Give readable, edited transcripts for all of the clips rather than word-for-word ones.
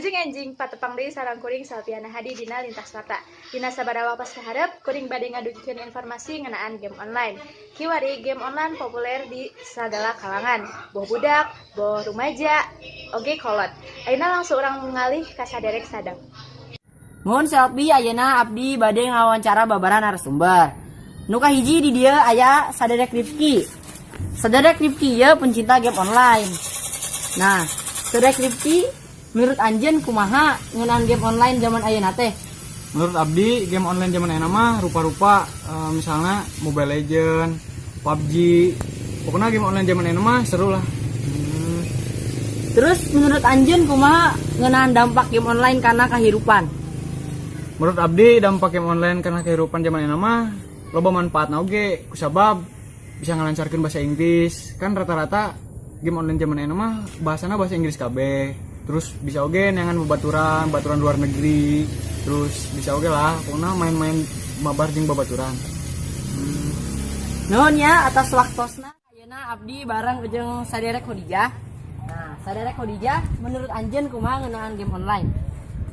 Enjing-enjing, patepang deui sareng kuring, Salviana Hadi, dina Lintas Warta. Dina sabaraha waktos kaharep, kuring bade ngadugikeun informasi ngeunaan game online. Kiwari game online populer di sagala kalangan, boh budak, boh rumaja, oge kolot. Ayeuna langsung urang ngalih ka saderek Sadam. Muhun, Selvi. Ayeuna abdi bade ngawawancara babaraha narasumber. Nu kahiji di dieu aya saderek Rifki. Saderek Rifki ieu pencinta game online. Nah, saderek Rifki, menurut anjeun kumaha ngeunaan game online zaman ayeuna teh? Menurut abdi, game online zaman ayeuna mah rupa-rupa, misalnya Mobile Legend, PUBG, pokoknya game online zaman ayeuna mah seru lah. Terus menurut anjeun kumaha ngeunaan dampak game online kana kehidupan? Menurut abdi, dampak game online kana kehidupan zaman ayeuna mah loba manfaatna oge, kusabab bisa ngalancarkeun bahasa Inggris. Kan rata-rata game online zaman ayeuna mah bahasana bahasa Inggris kabeh. Terus bisa oge neangan babaturan, baturan luar negeri. Terus bisa oge lah, pokoknya main-main mabar jeung babaturan. Nuhun ya atas waktosna. Ayeuna abdi bareng jeung saderek Khadijah. Nah, saderek Khadijah, menurut anjeun kumaha ngeunaan game online?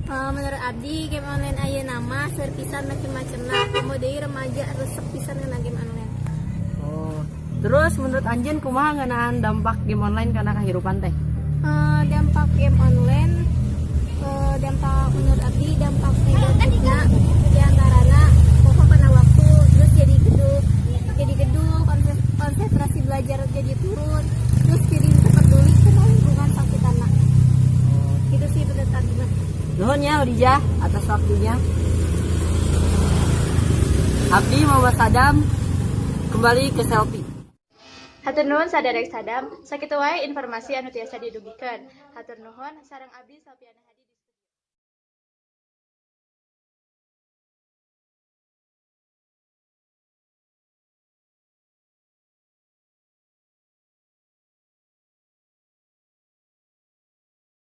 Menurut abdi, game online ayeuna mah seueur pisan macem-macemna, komo deui remaja resep pisan ngena game online. Oh. Terus menurut anjeun kumaha ngeunaan dampak game online kana kehidupan teh? Dampak game online, dampak menurut abdi, dampak negatifna diantarana poho kana waktu, terus jadi gedung konsentrasi belajar jadi turun, terus jadi teu peduli kana lingkungan sakitarna. Itu sih menurut abdi mah. Nuhun ya, Khadijah, atas waktunya. Abdi Muhammad Sadam kembali ke Selfie. Hatur nuhun, saderek Sadam, sakitu wae informasi anu tiasa didugikeun. Hatur nuhun, sareng abdi, Salviana Hadi.